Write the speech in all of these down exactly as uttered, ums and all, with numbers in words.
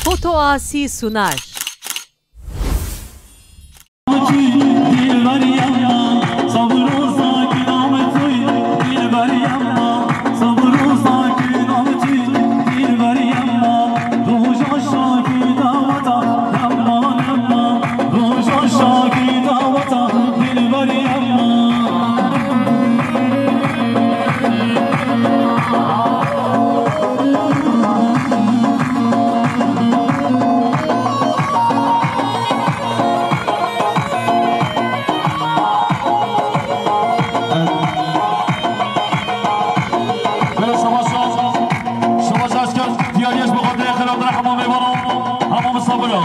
Foto Asi sunar. Şabaş esker diyariyê ji bo xatirê xêra dira hemû mêvanan, hemû misafira.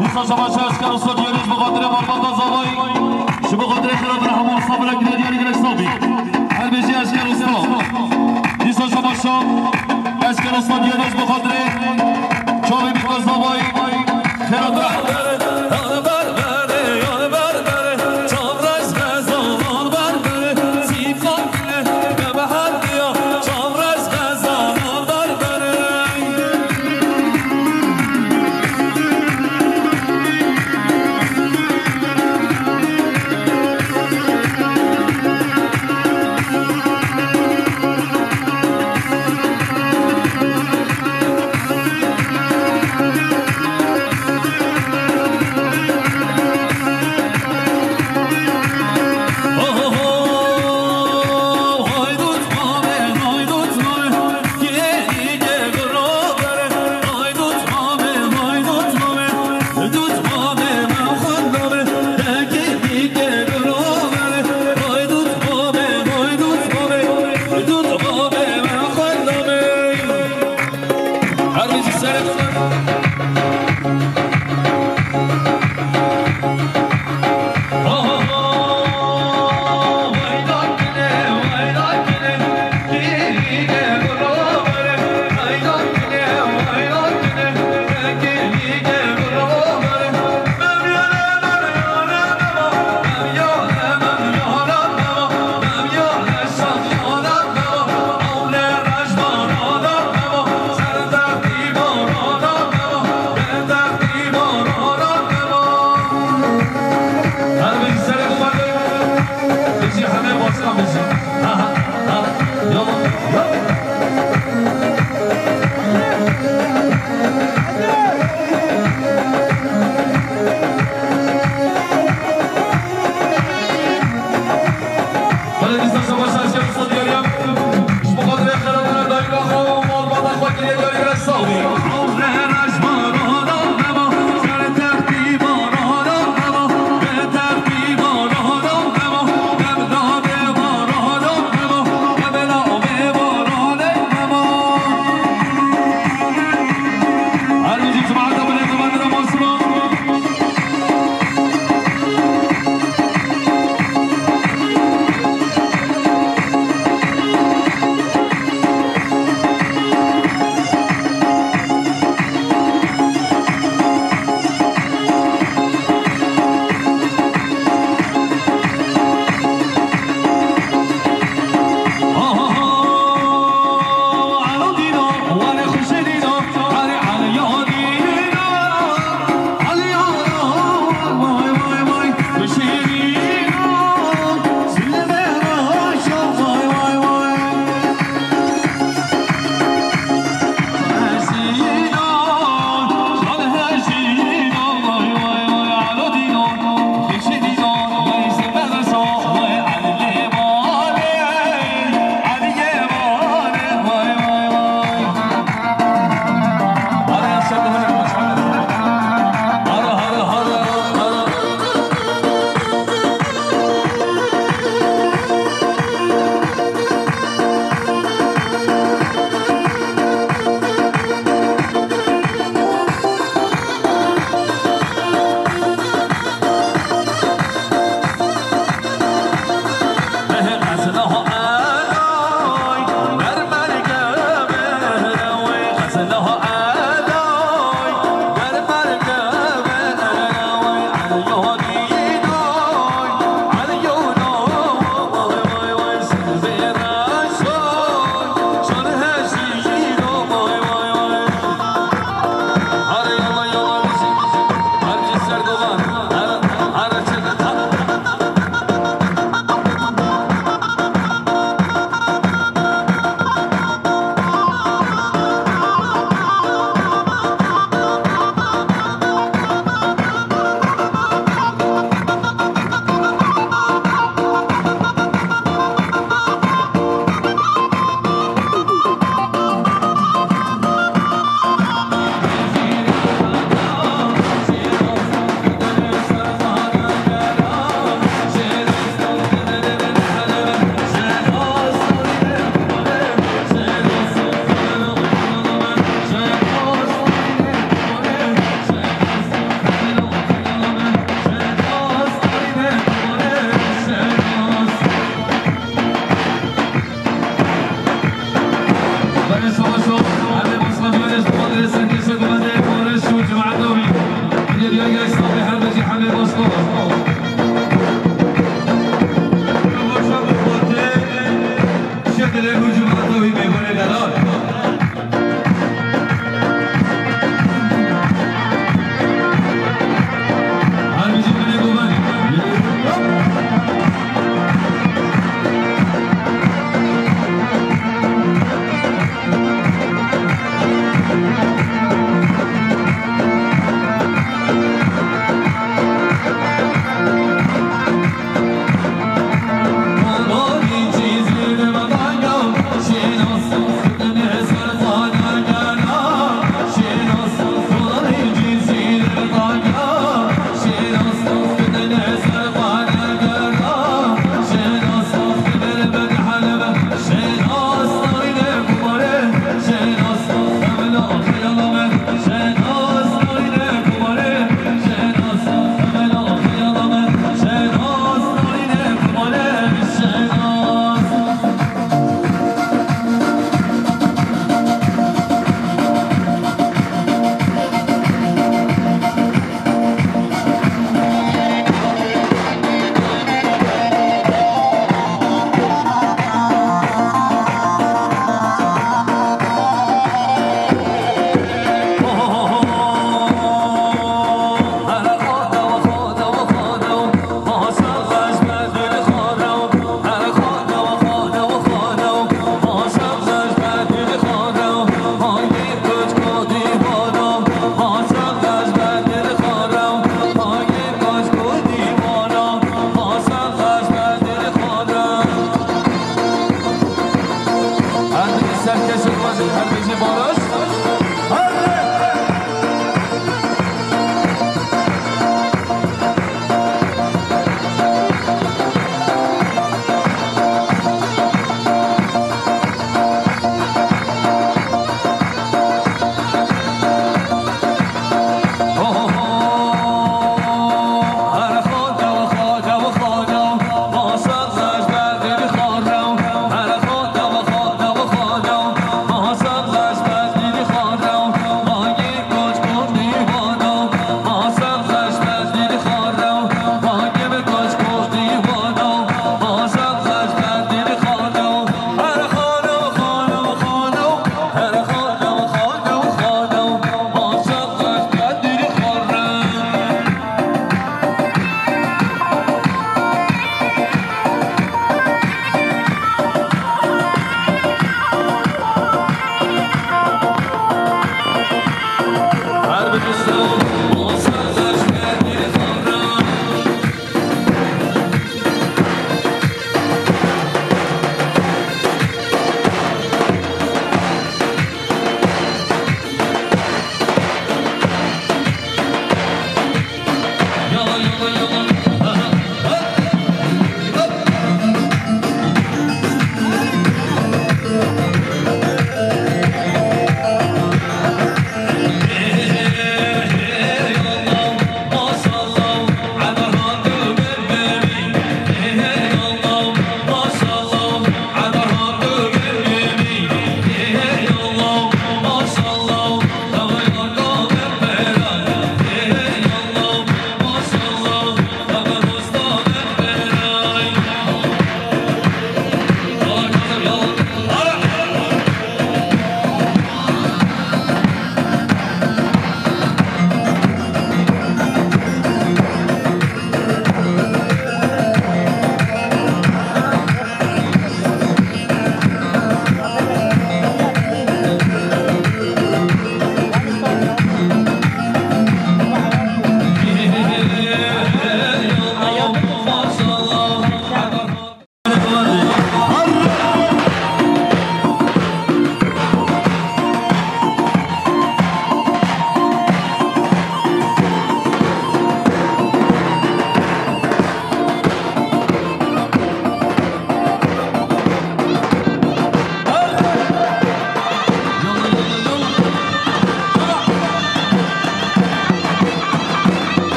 Dîsa şabaş esker usta diyariyê ji bo xatirê malbata zavayî. Ji bo xatirê xêra dira hemû misafira girê diyarî girê sabî. Her bêjî esker usta. Dîsa şabaş esker usta diyariyê ji bo xatirê çavê bîka zavayî. Xêra dira.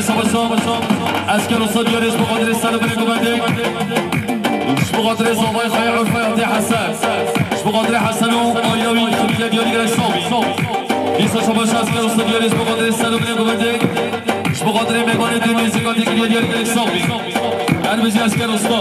Savaşa, esker usta diyarê ji bo xatirê ser binê guvendê. Ji bo xatirê zavayê xwe yê Urfê Atê Hesen. Ji bo xatirê Hesen û aîla wî Tirkiye diyarê gerek sax bî. Dîsa savaşa esker usta diyarê ji bo xatirê ser binê guvendê. Ji bo xatirê mêvanê dê mêzîka tê kiriye diyarê gerek sax bî. Her bijî esker usta.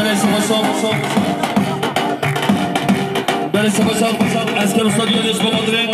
Belê, savaşa, belê, savaşa, esker usta diyor, Esma Madre.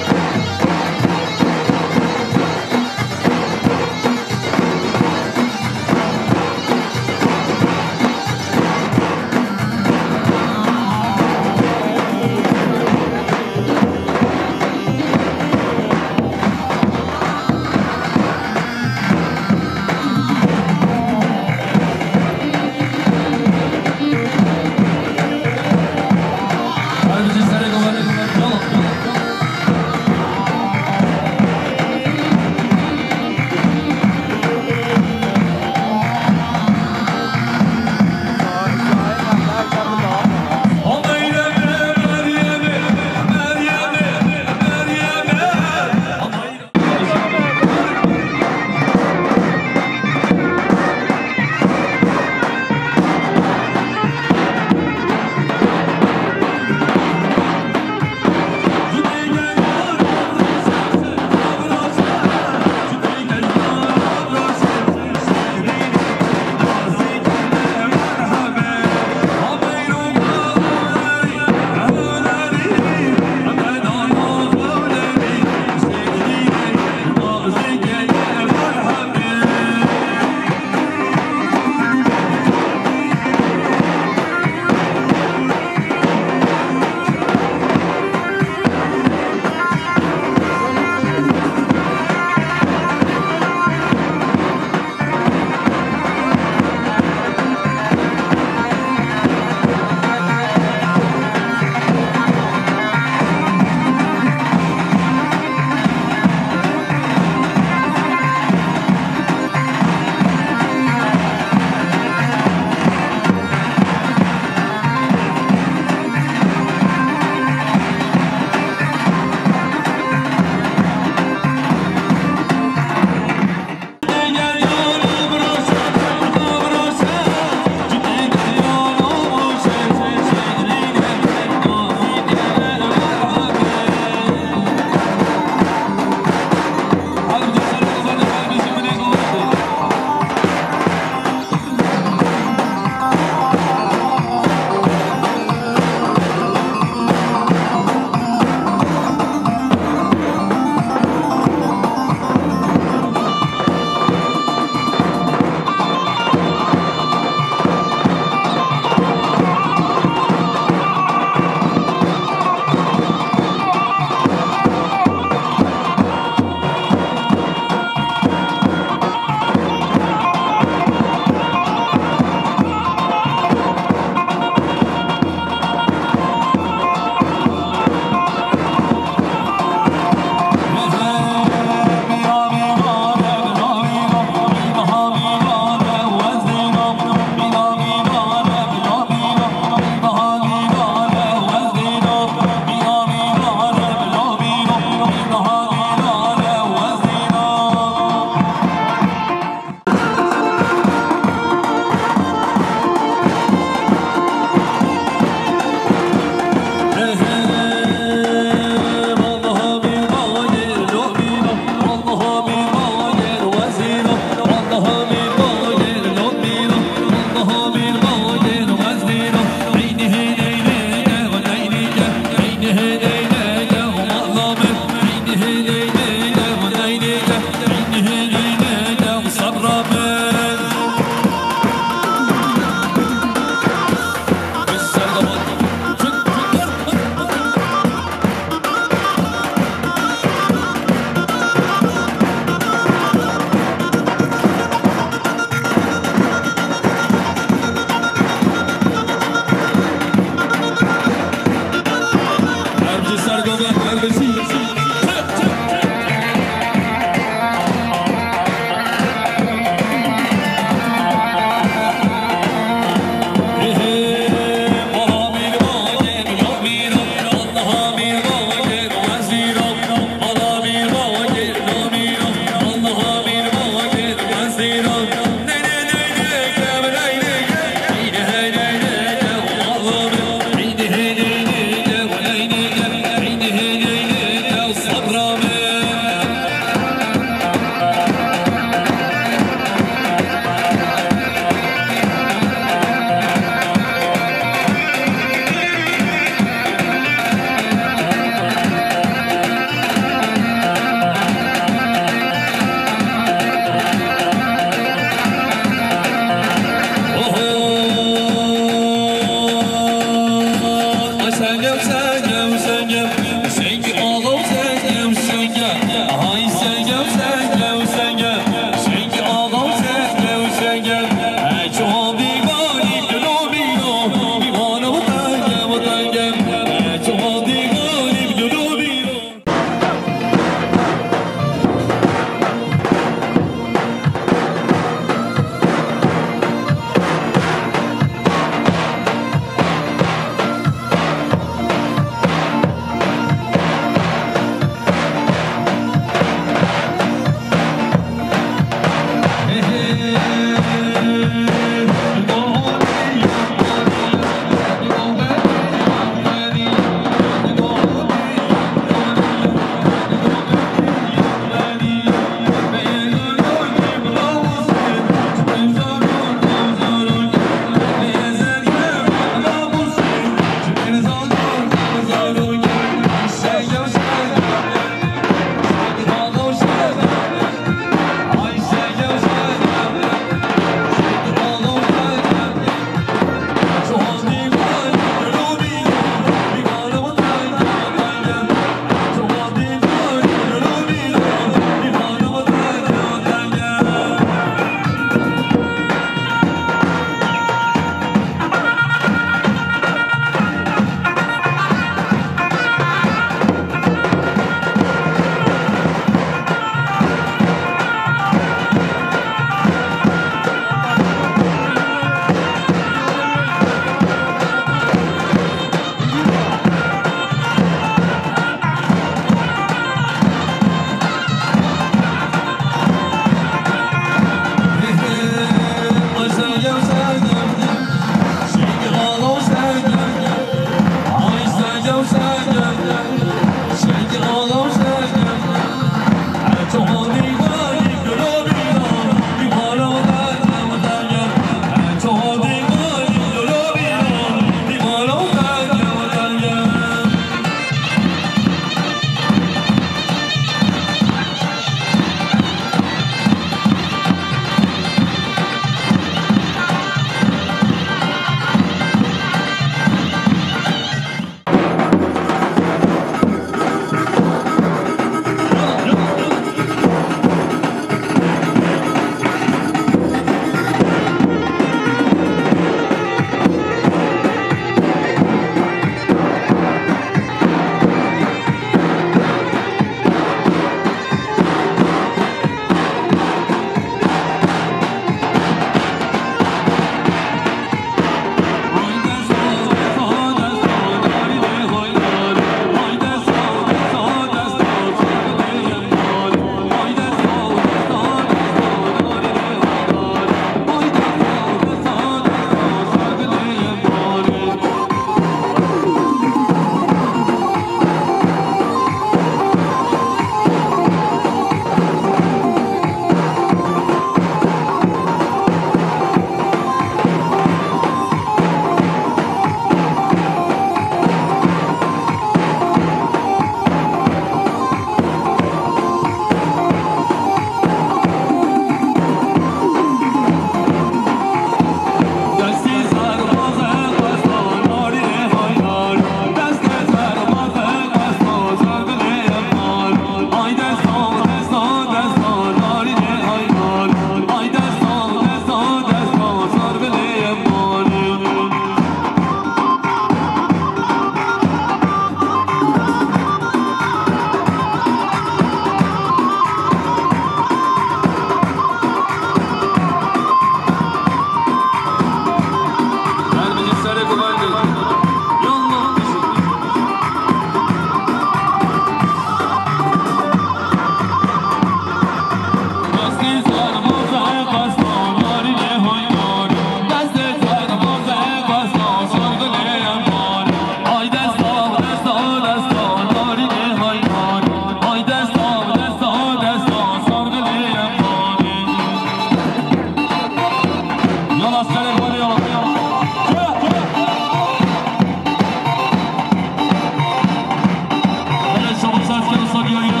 Belê, şema ser ser sadiya ye.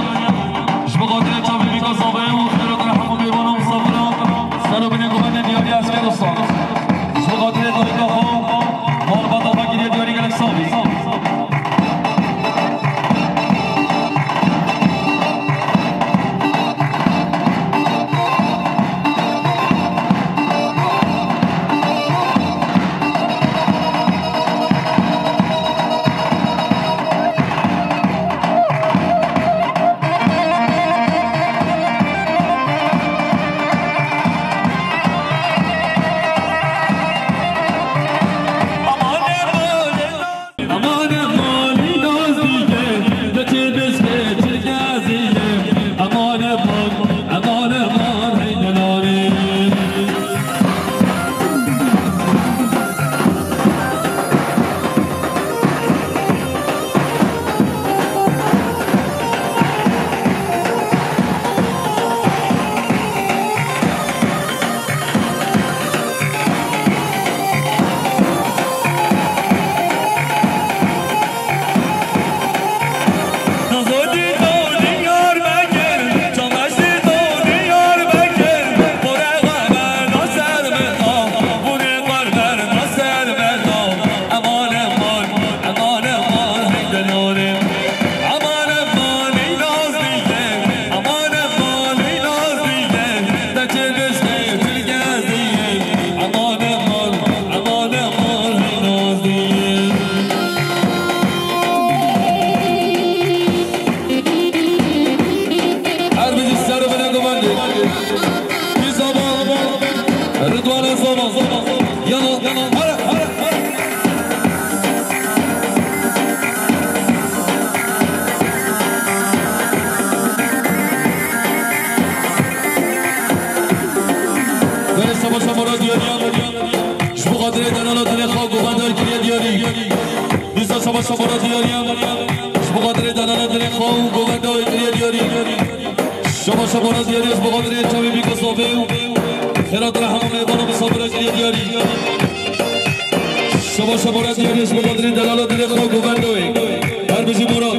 Ji bo xatirê çavê bîka zavê û xêra te hemû mêvan û misafiran. Ser û binê guvendê diyarî esker usta. Ji bo xatirê dayika xwe, malbata xwe kiriye diyarî gelek savî. Her bijî ser û binê guvendê. Kî zaman? Ridwane zaman. Yala, yala, hara, hara, hara. Belê şema şema ra diyarî. Ji bo xatirê delala dilê xwe govendar kiriye diyarî. Dîsa şema şema ra diyarî. Ji bo xatirê delala dilê xwe û govendar kiriye diyarî. Şema şema ra diyarî. Ji bo xatirê çavê bîka savê û xêra te hemû mêvan û misafira kiriye diyarî. Şema şema ra diyarî. Ji bo xatirê delala dilê xwe û govendar. Her bijî Murat.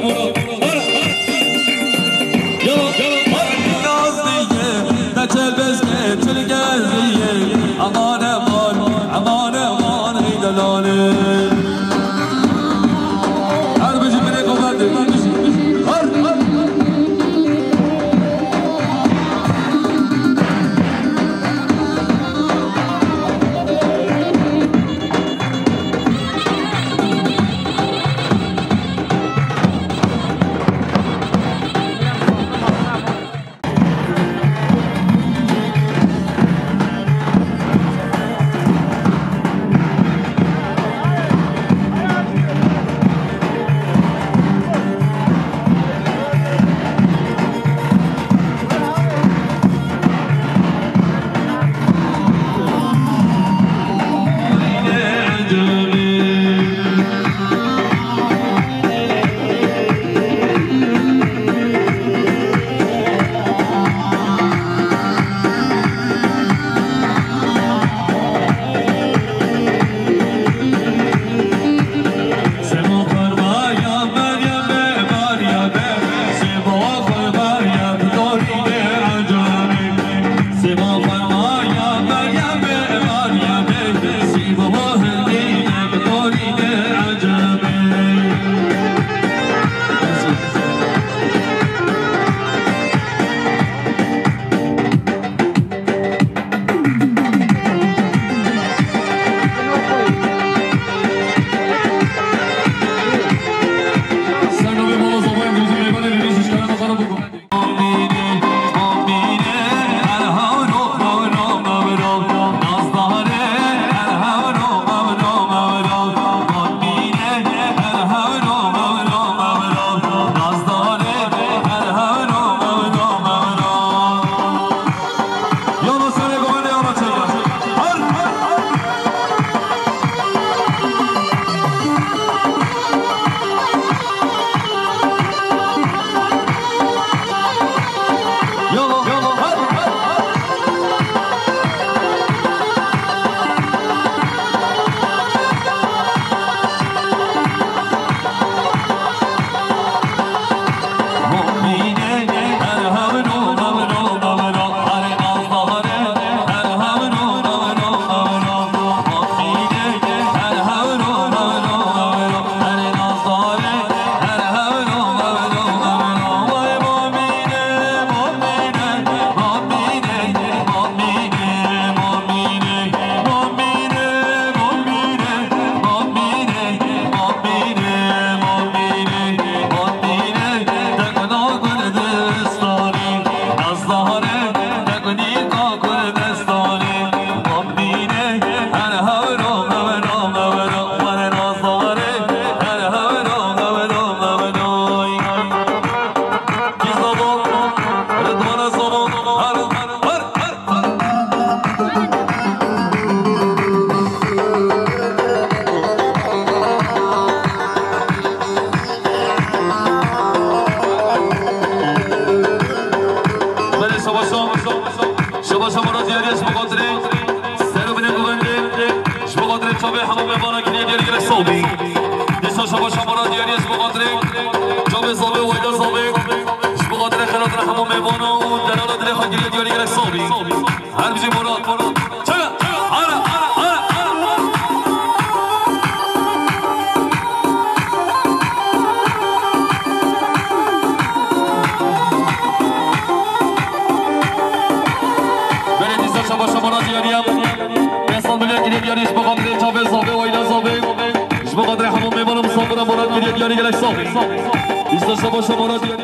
Ji bo xatirê ser û binê guvendê, ji bo xatirê çavê hemû mêvana kirî diyarî gelek sax bî. Dîsa şabaşa mala diyarî ji bo xatirê çavê zavê, wayda zavê, ji bo xatirê xelatina hemû mêvana û delala dilê xwe kirî diyarî gelek sax bî. Her bijî Murat. Çala, çala, ara, ara, ara, ara. Belê dîsa şabaşa mala diyarî ye. Pênc sed milyon kirî diyarî ji bo xatirê çavê zavê, wayda zavê. Ji bo xatirê hemû mêvana misafira mala kirî diyarî gelek sax bî. Dîsa şabaşa mala diyarî.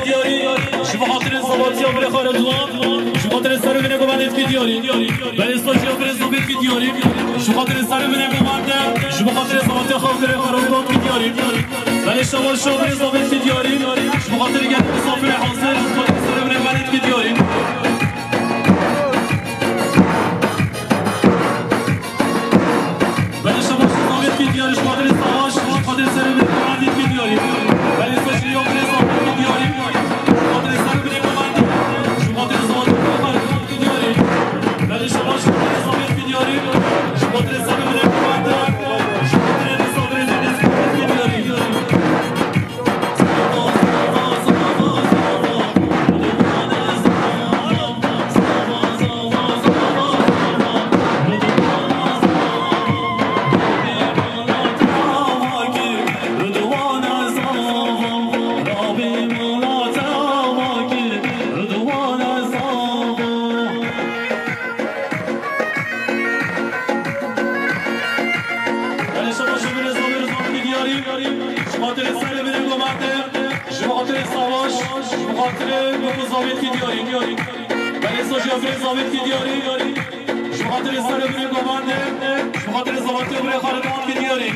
Diyarî, ji bo xatirê zavatiya birê xwe Ridwan, ji bo xatirê ser û binê govendê dikî diyarî. Belê sojî ya birê zavê dikî diyarî, ji bo xatirê ser û binê govendê, ji bo xatirê zavatiya xwe birê xwe Ridwan dikî diyarî. Belê şewa şewa birê zavê dikî diyarî, ji bo xatirê gelê misafirê hazir, ji bo xatirê ser û binê govendê dikî diyarî. Belê şewa şewa zavê dikî diyarî, ji bo xatirê savaş, ji bo xatirê ser û binê govendê dikî diyarî. Belê sojî ya birê zavê dikî diyarî, ji bo xatirê ser û binê govendê, ji bo xatirê zavê dikî diyarî. Belê şewa şewa birê zavê dikî diyarî, ji bo xatirê ser û binê govendê, ji bo xatirê misafirê dikî diyarî. Belê şewa şewa birê zavê dikî diyarî, ji bo xatirê ser û binê govendê, ji bo xatirê savaş, ji bo xatirê Zavêtkî diyarî. Belê sojî ya birê Zavêtkî diyarî. Ji xatirê ser û binê govendê, ji xatirê zavatiya birê xwe Ridwankî diyarî.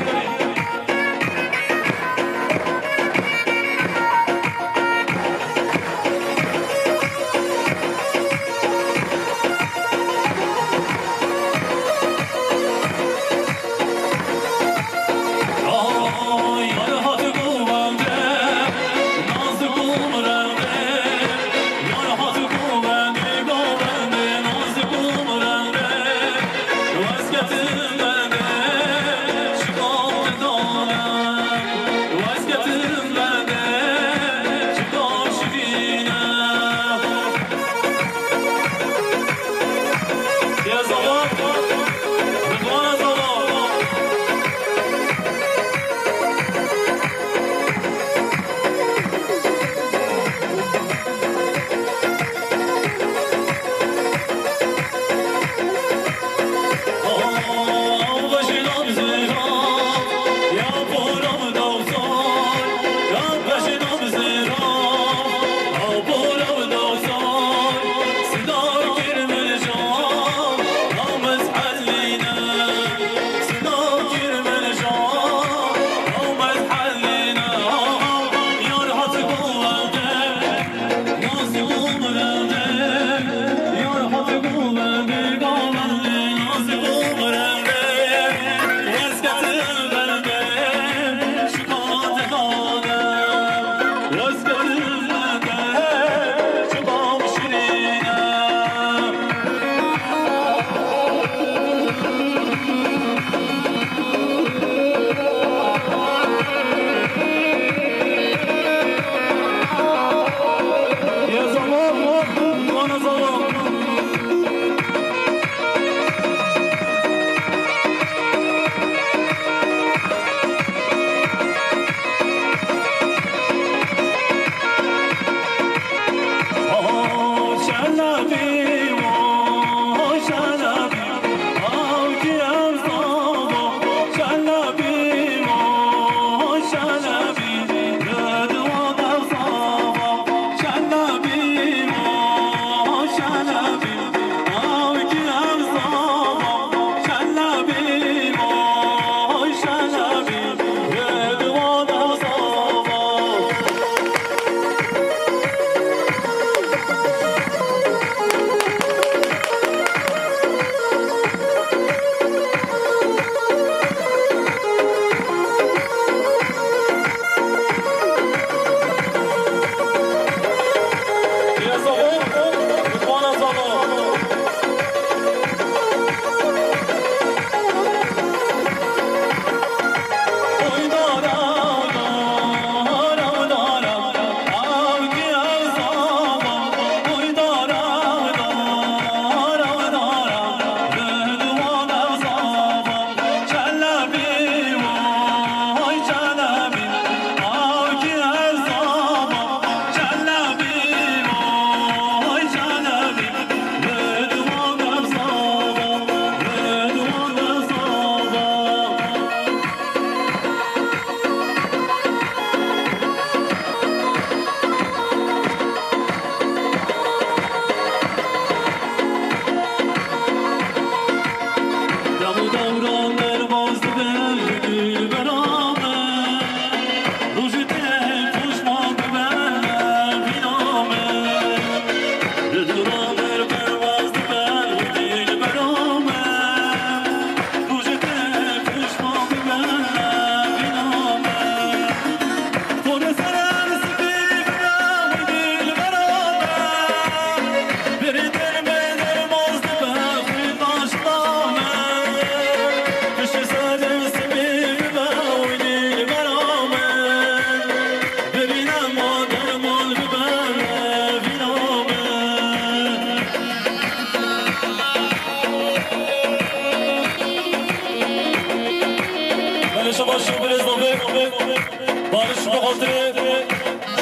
Ji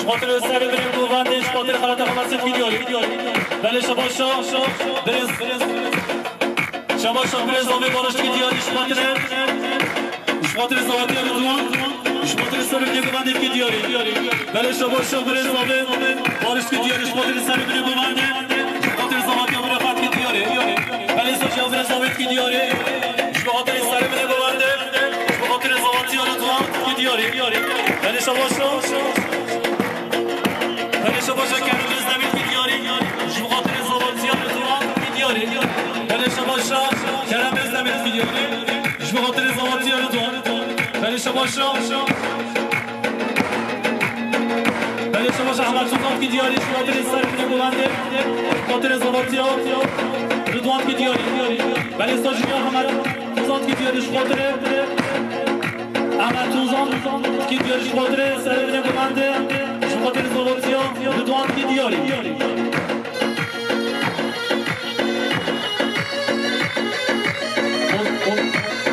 xatirê serê binê govendê, ji xatirê xelata xelasê dikî diyarî. Belê şebaşa, birêz, şebaşa birêz avê barış dikî diyarî, ji xatirê, ji xatirê zewatiya Ridwan, ji xatirê serê binê govendê dikî diyarî. Belê şebaşa birêz avê barış dikî diyarî, ji xatirê serê binê govendê, ji xatirê zewatiya birêxa dikî diyarî. Belê sajiya birêz avê dikî diyarî, ji xatirê serê binê govendê. Ji bo xatirê zewatiya Ridwan dikî diyarî. Belê şebaşa. Belê şebaşa Kerem Özdemir dikî diyarî. Ji bo xatirê zewatiya Ridwan dikî diyarî. Belê şebaşa Kerem Özdemir dikî diyarî. Ji bo xatirê zewatiya Ridwan. Belê şebaşa. Belê şebaşa Ehmed Sultan dikî diyarî. Ji bo xatirê serê binê govendê. Xatirê zewatiya Ridwan dikî diyarî. Belê sajiya Ehmed Ozan dikî diyarî ji xatirê. Ehmed Ozan dikî diyarî ji xatirê serê binê govendê. Ji xatirê zewatiya Ridwan dikî diyarî.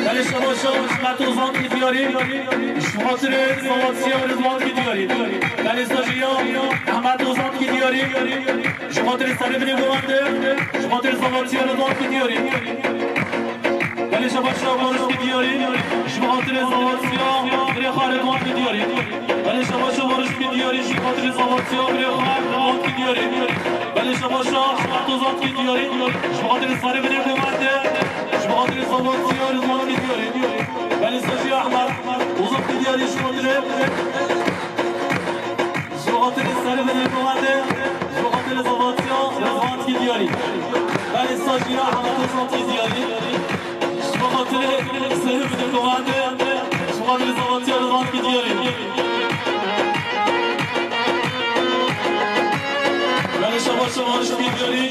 Belê şebaşa Ehmed Ozan dikî diyarî. Ji xatirê zewatiya Ridwan dikî diyarî. Belê sajiya Ehmed Ozan dikî diyarî. Ji xatirê serê binê govendê, ji xatirê zewatiya Ridwan dikî diyarî. Belê şebaşa barış dikî diyarî, ji xatirê zewatiya birêxa Ridwan dikî diyarî. Belê şebaşa barış dikî diyarî, ji xatirê zewatiya birêxa Ridwan dikî diyarî. Belê şebaşa Ehmed Ozan dikî diyarî, ji xatirê serê binê govendê, ji xatirê zewatiya Ridwan dikî diyarî. Belê sajiya Ehmed Ozan dikî diyarî, ji xatirê Ji xatirê serê binê govendê, ji xatirê zewatiya Ridwan dikî diyarî. Belê sajiya Ehmed Ozan dikî diyarî. Ji xatirê serê binê govendê, ji xatirê zewatiya Ridwan dikî diyarî. Belê şebaşa barış dikî diyarî.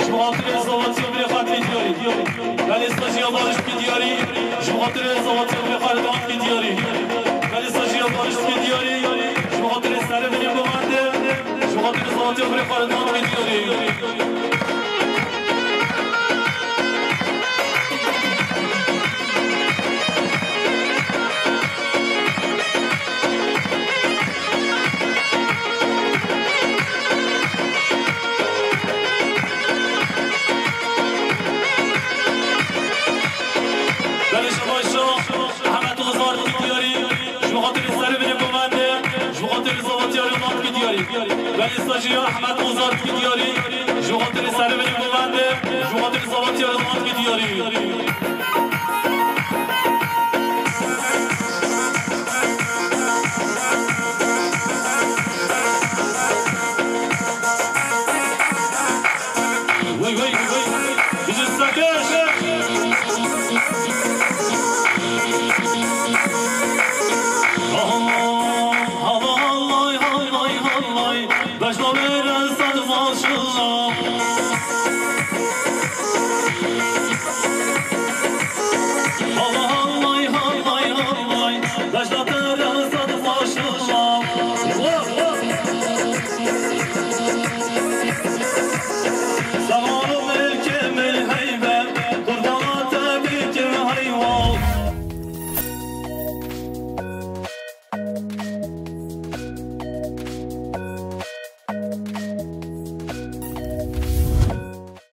Ji bo xatirê zewatiya birêxa dikî diyarî. Belê sajiya barış dikî diyarî. Ji bo xatirê zewatiya birêxa Ridwan dikî diyarî. Belê sajiya barış dikî diyarî. Ji bo xatirê serê binê govendê. Ji bo xatirê zewatiya birêxa Ridwan dikî diyarî. Belê şebaşa Ehmed Ozan dikî diyarî, ji bo xatirê serê binê govendê, ji bo xatirê zewatiya Ridwan dikî diyarî. Belê sajiya Ehmed Ozan dikî diyarî, ji bo xatirê serê binê govendê, ji bo xatirê zewatiya Ridwan dikî diyarî. Wey, wey, wey. Bijî serkêş. Aha, aha, hay, hay, hay, hay, hay. Beşlo vere saz maşallah. Allah